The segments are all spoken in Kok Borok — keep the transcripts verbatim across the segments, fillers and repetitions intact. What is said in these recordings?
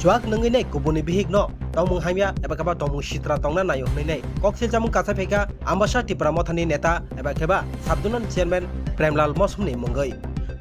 Chuak nungwi nai kubuni bihik no tongmung hamya eba khe ba tongmung sitra tongna naio hwnwi nai kok silchamung kacha phaikha Ambasa Tipra Mothani neta eba khe ba Sub Zonal Chairman Premlal Mosom ni mungwi.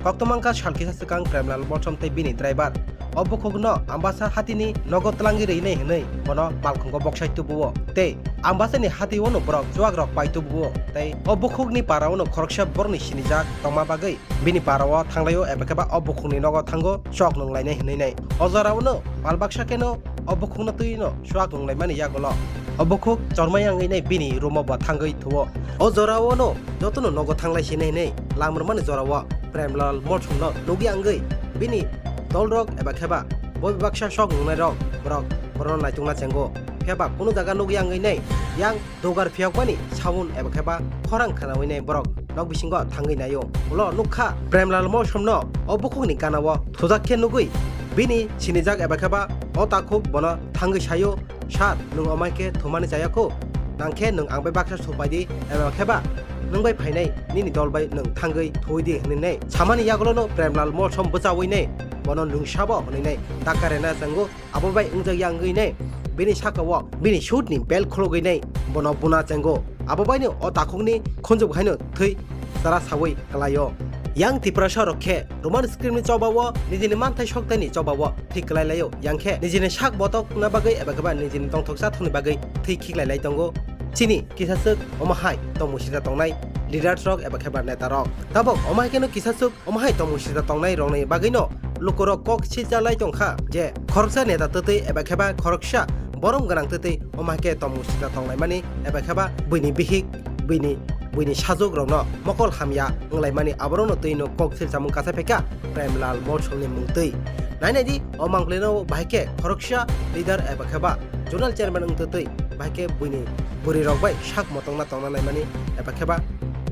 Koktwma wngkha sal kisa swkang Premlal Mosom tei bini driver o bukhuk no Ambasa hati ni nogo twlangwi rwi nai hwnwi bono malkhungo boksai tubuo tei Ambasa ni hati o no borok chuak rok pai tubuo tei o bukhuk ni para o no khoroksa borok ni sinijak tongma bagwi bini para o thanglaio eba khe ba o bukhuk ni nogo thango chok nung lainai hwnwi nai. O jora o no pal baksa khe no o bukhuk no twi no chuak nung laimani yagulo o bukhuk chormai wngwi nai bini room o bo thangwi thuo. O jora o no joto no nogo thanglai sinai hwnwi lam rwmani jora o Premlal Mosom no nugwi wngwi bini dol rok eba khe ba bo baksa chok nungnai rok borok borok no naitukna chengo. Khe ba kunu jaga nugwi wngwi nai yang dogar phiyokmani sound eba khe ba khorang khwnawi nai borok nok bisingo thangwi naio. Ulo nukha Premlal Mosom no o bukhuk ni gana o thujak khe nugwi bini sinijak eba khe ba o takhuk bono thangwi saio, "Sir, nwng omai khe thumani chaya kho? Nang khe nwng ang bai baksa supai di eba khe ba nwng bai phainai nini dol bai nwng thangwi thuwi di," hwnwi nai samani yagulo no Premlal Mosom bwchawi nai bono nwng sabo hwnwi nai dakka rena chango. Abo bai wngjak ya wngwi nai bini saka o bini suit ni belt khulugwi nai bono buna chengo. Abo bai no o takhuk ni khunjwk hai no thwi chara sawi kwlaio. Yang Tiprasa rok khe Roman script ni choba o nijini manthai sokthai ni choba o thwi kwlai laio. Yang khe nijini sak botok na bagwi eba khe ba nijini tongthok chathok ni bagwi thwi khiklai lai tongo. Chini kisa swk omo hai tongmung sita tongnai leaders rok eba khe ba neta rok. Tabok omo hai khe no kisa swk Omo hai tongmung sita tongnai rokni bagwino lukurok kok silchalai tongkha je khoroksa neta twtwi eba khe ba khoroksa borom gwnang twtwi omo hai khe tongmung sita tonglaimani eba khe ba buini bihik, buini, buini sajwk rokno mokol hamya wnglaimani aborokno twino kok silchamung kacha phaikha Premlal Molsomni mungtwi. Nainai di o mangpilino bahai khe khoroksa leader eba khe ba zonal chairman wng twtwi bahai khe buini bwrwi rok bai sak motongna tongna naimani eba khe ba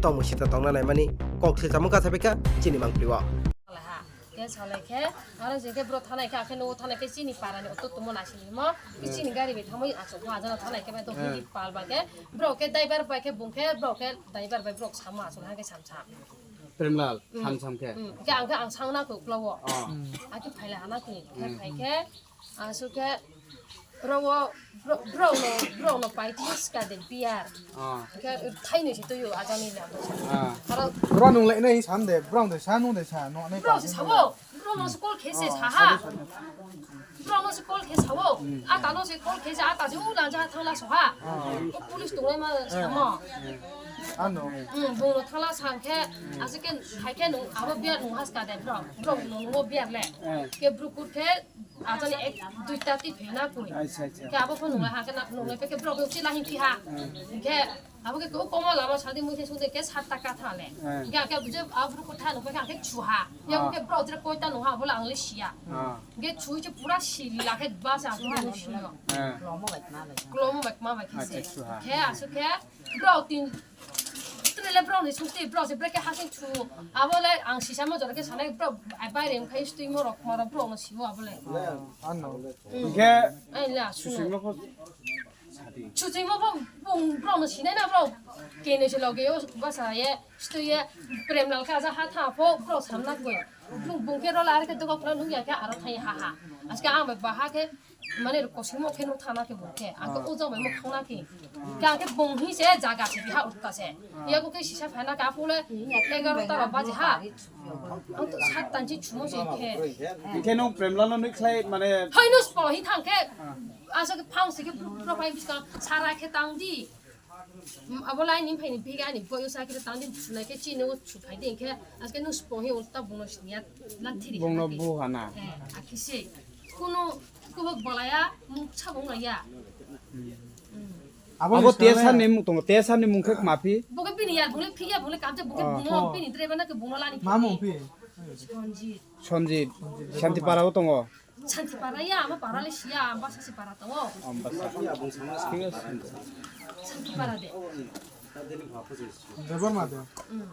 tongmung sita tongna naimani kok silchamung kacha phaikha chini mangpili o. Salai ha. Khe salai khe, aro je khe bro thanai khe, akhe nugo thanai khe chini parani auto tumo naising limo, khe chini gari bai thamwi achuk ha, ajana thanai khe bai to hidi pal ba khe, bro khe driver bai khe bung khe, bro khe driver bai bro samo achuk ha khe sam sam. Premlal, sam sam khe. Hmm, khe ang khe ang sang na khe uklo o. Oh. Akhe phaila hana khe, khe phai khe, asuk khe, Bro, bro, bro no, bro no paiti ska de biar. Ah. Ka thaino se tuyo ajani la. Ah. Aro bro nung le nei sam de, bro de sa nung de sa, no nei bro se sabo. Bro no school khe se sa ha. Bro no school khe sabo. Ata no school khe se ata se u lanja thangla so ha. O police tunglai ma samo. Ano. Hmm, bro no thangla sang khe, asike khai khe nung abo biar nung haska de bro. Bro no nung biar le. Ke bro kut khe Ajani ek duita ti phena koi. Acha, acha. Ke abo phone nunglai ha, ke na nunglai pe ke brok uchi lahin ti ha. Ke abo ke ko komo lama sadi mui ke sunde ke sat taka thale. Ke ke buje abo ko tha no ke ke chu ha. Ya ke brok jere koi ta no ha bola angle sia. Ke chu chu pura si la ke ba sa ha no si no. Klomo bai ma bai. Klomo bai ma bai ke se. Acha, chu ha. Ke asu ke Bro tin trele bro ni sukti bro se breke hasing chu. Abo le ang sisa mo jora ke sanai bro ai bai rem khai stui mo rok maro bro no sibo abo le. Ano. Ke ai la su. Susimo ko. Susimo bo bung bro no sinai na bro. Ke ne se loge yo basa ye stui ye prem lal ka ja ha tha pho bro sam na ko. Bung bung ke ro la ke to ko pra nu ya ke aro thai ha ha. Aske ang ba ha ke Mane kosingmo khe nuk thana khe bo khe. Ang khe ujang bai muk thangna khe. Khe ang khe bung hi se jaga se biha utta se. Yago khe sisa phaina ka phule egarota ba baji ha. Ang to sat tanchi chumo se khe. Khe nung Premlal no nui khlai mane Hai no spo hi thang khe. Asa khe phang se khe bro pai biska sara khe tang di. Abo lai ni phaini bhiga ni boyo sa khe tang di sunai khe chini o su phai di khe aske nung spo hi utta bung no siniya la thiri. Bung no bu hana. Akise. Kuno kubuk bolaya muksa bung laya. Abo Abo ni tesa sale ni mung tongo, tesa ni mung khe mapi. Buke bini ya, bule phiya, bule kamte, buke Ah. bungo, bini driver na ke bungo lani Mamung phi. Phi. Sonjit. Sonjit. Santipara o tongo. Santipara ya, ama para le siya, amba sasi para tongo. Ambasa. Santipara de. Debor ma de. Mm.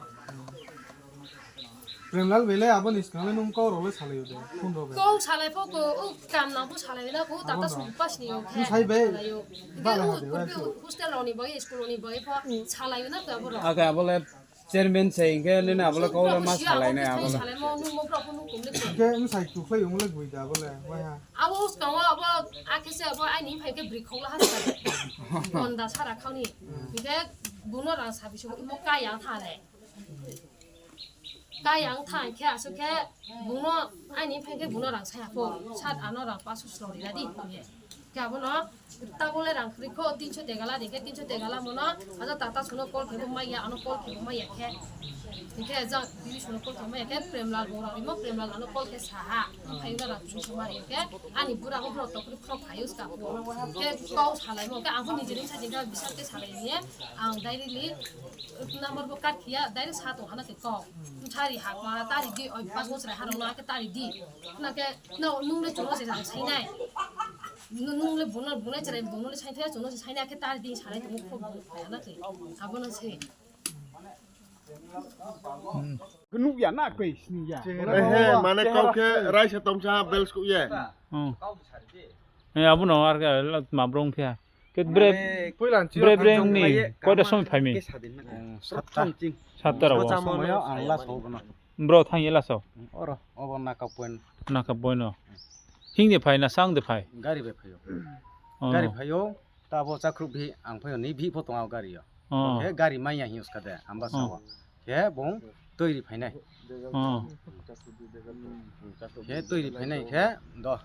Premlal bele abo ni swnam le nung kau role salai de. Phone rok. Kau salai pho ko, u kam na pho salai na ko, tata sum pas ni o. Ni sai be. Salai o. Ba la de. Hostel roni bai, school roni bai pho salai na ka bo. Aga abo le Chairman sai hingke nini abole kau ma salainai abole. Hingke wng sai tuklai wng le gui da abole, wai ha. Abo swkango abo akhe se abo aini phai khe bwrwi khokla ha swkang. Gonda sara khani. Hingke buno rang sabi sugo mo kaya thale. Kaya wng thang khe aswk khe buno aini phai khe buno rang saya pho. Sat ano rang paso sori radi. Khe abono tabole rang kwrwi kho, tinso tegala de khe, tinso tegala mono, aja tata suno call khe bo maya, ano call khe bo maya khe. Hingke jang didi suno call khe maya khe, Premlal bo rang rimo, Premlal ano call khe saha. Phai no rang tinso mari khe, ani bura bo bro tokri khro phayo ska. Khe kau salai mo, khe ang bo nijeri sa jingka bisal khe salai ni, ang directly number bo kat khiya, direct sa tong hana khe kau. Thari ha ma tari di, oi pas bosra harong na khe tari di. Na khe, no, nung le chungo se jang sai nai. Nung le bono, bono chwrai bono le saithaya chwngno se saini akhe tar din sanai tongmo kok bono phaya na khe. Abono se. Nukya na koi siniya. Ehe, mane kau khe raisa tomsa bells kuk ye. Hmm. Eh, abono ar khe ma brong khe. Khe bre, bre breng ni koita somoi phaimi? Satta. Satta rogo. Somoyo ang last hobo no. Bro thang ye last o. Oro, obo naka point. Naka point o. Hing de phai na sang de phai? Gari bai phaio. Oh. Gari phaio, ta bo chakruk bhi ang phaio, ni bhi pho tongo gari o. Oh. He gari manya hi uska de, amba sawa. He bong toiri phainai. Oh. He toiri phainai khe do.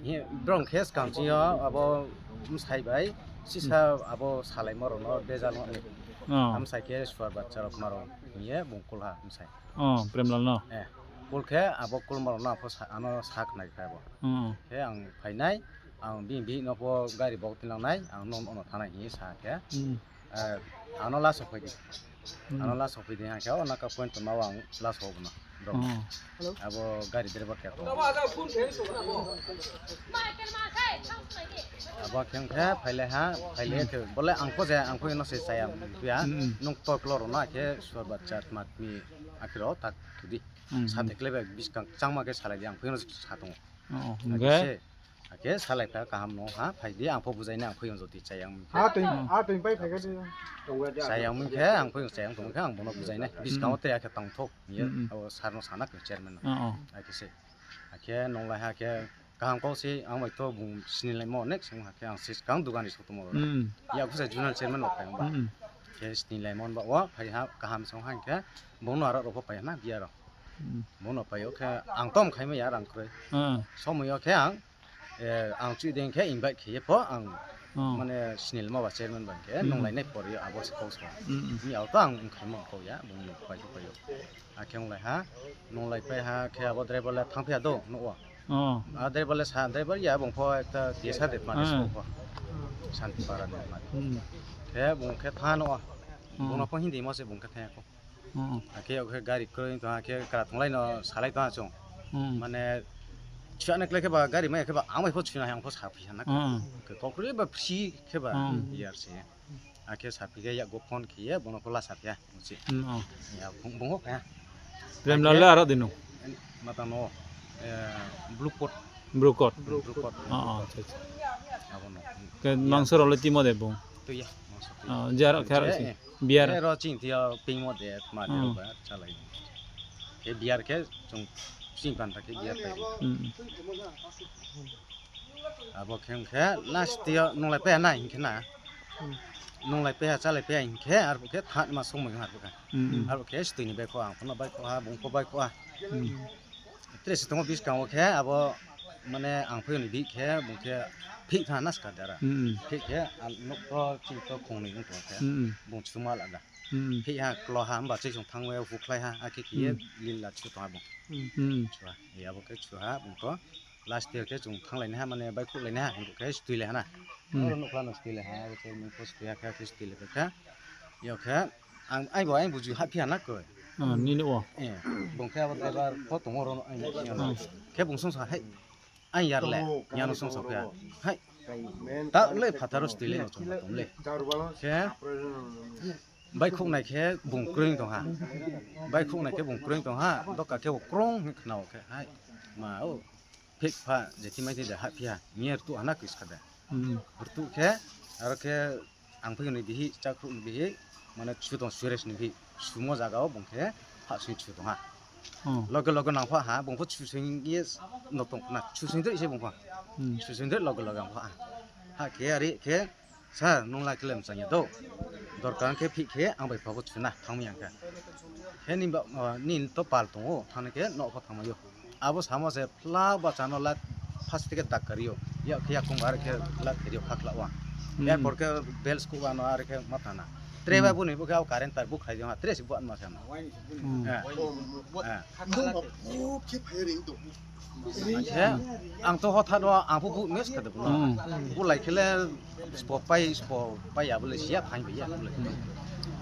He brong khe skang chi o abo msai bai sisa abo salai moro no dejal no. Oh. Am sai khe suar bachcha rok maro. Ye bong kulha msai. Oh, Premlal no? Eh, kul khe abo kulmorok no apho sa-, ano sak nai khe abo. Hmm. Khe ang phainai, ang bini bihik no pho gari bok tinangnai, ang no ono thanai hinwi sa khe. Hmm. Eh, ano last o phaidi. Hmm. Ano last o phaidi hang khe, o naka point tongma o ang last o bono. Dong. Hmm. Abo gari driver khe to. Abo khe wng khe phailai ha, phailai khe bole ang pho jaya, ang pho ino se chaya, ya. Hmm. Nung tor kloro na khe sorba chat mat mi akhiro tak thudi. Hmm. Sa tekle bai biskang changma khe salai di, ang phoino sa tongo. Oh, hingke? Ake salai kha kaham no ha, phai di, ang pho bujai na, ang phoino jodi chayang. Ha twi, ha twi pai phai kha di. Chayang mung khe, ang phoino chayang tong khe, ang bono bujai na. Biskang o tei akhe tong thok, ye, hmm, abo sar no sana khe chairman no. Oh, oh. Ake se. Ake nong lai ha khe, kaham kok se, ang bai to bung sini lai mo, next song ha khe, ang sis kang dugan ni sok tomo. Hmm. Ya khe se junal chairman no phai ba. Hmm. Khe sini lai mon ba, wa phai ha, kaham song ha khe, bono aro ro phai na, biya ro. Hmm. Bono paio khe ang tom khaima ya rang kwrwi. Hmm. Somoyo khe ang, eh, ang chui deng khe invite khiye pho ang, hmm, mane sinil ma ba chairman bang khe, hmm, nung lainai por yo abo se kok so. Hmm. Ni auto ang wng khaima ko ya, bung ni pai ko paio. A khe wng lai ha, nung lai pai ha khe abo driver le thang phiya do, no wa. Oh. A driver le sa, driver ya bung pho ekta T S R de ma, hmm, so pho. Santi para de ma. Hmm. Khe bung khe tha no wa. Hmm. Bung no pho hindi mo se bung khe tha ko. Hmm. Akhe, akhe gari kwrwi tong, akhe kwra thwnglai no salai tong chwng. Hmm. Mane chwna khlai khe ba gari maya khe ba ang bai pho chwna hai ang pho sa phi hana. Hmm. Khe kokrwi ba free khe ba, hmm, yar se. Akhe sa phi khe yago phone khiye bono pho la sa phiya. Hmm, oh. Ya bung, bung kha. Premlal le aro dino. Mata no, eh, Blue Coat. Blue Coat. Blue Coat. Oh, oh, acha, acha. Abono. Khe mangso role timo de bung. Tuya, mangso tuya. Oh, jaro khe aro si. Biar. Eh, ro ching tia ping mo de ma de, hmm, ba chalai. Khe biar khe chung ching pan ta khe biar ta. Hmm. Abo khe wng khe last tia nung lai pe na hing khe na. Hmm. Nung lai pe chalai pe hing khe ar khe tha ma song mo har khe. Hmm. Ar khe stui ni bai kho ang phono bai kho ha bung kho bai kho ha. Hmm. Tre se tongo biskang o khe abo mane ang phaiyoni bihik khe bung khe phik thana naska dara. Hmm. Phik khe ang nokto chingto khongnwi wng tong khe, hmm, bung chuma laga. Hmm. Phik ha klo ha hwnba chwi chwng thangwi hukhlai ha, akhe khiye, hmm, lil la chu tong ha bung. Hmm. Chuha, ya bo khe chuha bung to last year khe chwng thanglaini ha mane bai khuklaini ha hwnkhe stui lai hana. Hmm. Oro nukla no stui lai ha, abo khe mung post ya khe stui lai kha. Yo khe ang ai bo ai buji ha phiya na koi. Ah, nini o. Eh, bung khe abo driver pho tongo oro no ai. Hmm. Khe bung song sa hai. Ang yar le, yano song sa phiya. Hai. Ta le phataro stui le no chong tom le. Khe bai khuk nai khe bung kroi tong ha. Bai khuk nai khe bung kroi tong ha. Doka khe bo krong hwn khna o khe. Hai. Ma o. Phik pha jeti mai de ha phiya. Nyer tu ana kis kha de. Hmm. Rtu khe aro khe ang phaiyoni bihi, chakhuk ni bihi, Mane chu tong Suresh ni hi sumo jaga o bung khe ha sui chu tong ha. Hmm. Loge loge nang pha ha bung pho chu sing ye no tong na chu sing dei se bung pha. Hmm. Chu sing dei loge loge ang pha ha. Ha khe ari khe sir nung lai khlem chang ya do. Dorkar khe phi khe ang bai pha bo chu na thang mi ang khe. He ni ba ni to pal tong o thang khe no pha thang ma yo. Abo samo se pla ba chano la first ticket dak kariyo. Ya khe yakung bar khe la kariyo khakla wa. Hmm. Airport khe bells ku ano ar khe matana. Tre ba Hmm. buni bo khe current tar bu khai jama tre si bu an ma sama. Hmm. Eh. Eh. Ang to hotha do ang bu bu mes kha de bu. Hmm. Bu lai khe le Spo pai, spo pai ya bole siya phai bai ya bole.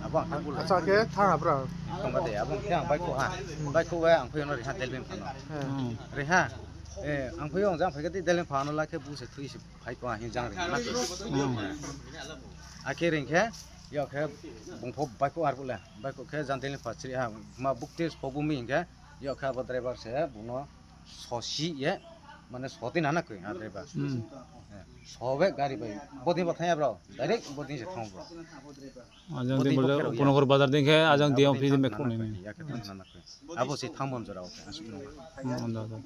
Abo ang khe bole. Acha khe thang abra. Tong ba de, abo ang khe ang bai kho ha. Bai kho ba ang phai no reha Delvin phano. Hmm. Reha. Eh, ang phai ang jang phai kati Delvin phano la khe bu se thui se phai ko ang jang reha. Hmm. A khe ring khe, yo khe bung pho bai kho ar bole. Bai kho khe jang Delvin pha chri ha. Ma buk te spo bu mi khe, yo khe abo driver se bu no. Sosi ye, mane soti nana koi, ha, driver. Hmm. Eh, sobe gari bai. Bodin bo thaya bro, direct bodin se thang bro. Ajang Bodin din ko bole, phero ya. Upanogor bazar din khe, ajang Abo din din office thang me nana khone koi, ne. Ya khe thang nana koi. Abo se thang bon jora oke, asuk no. Hmm, anda, anda.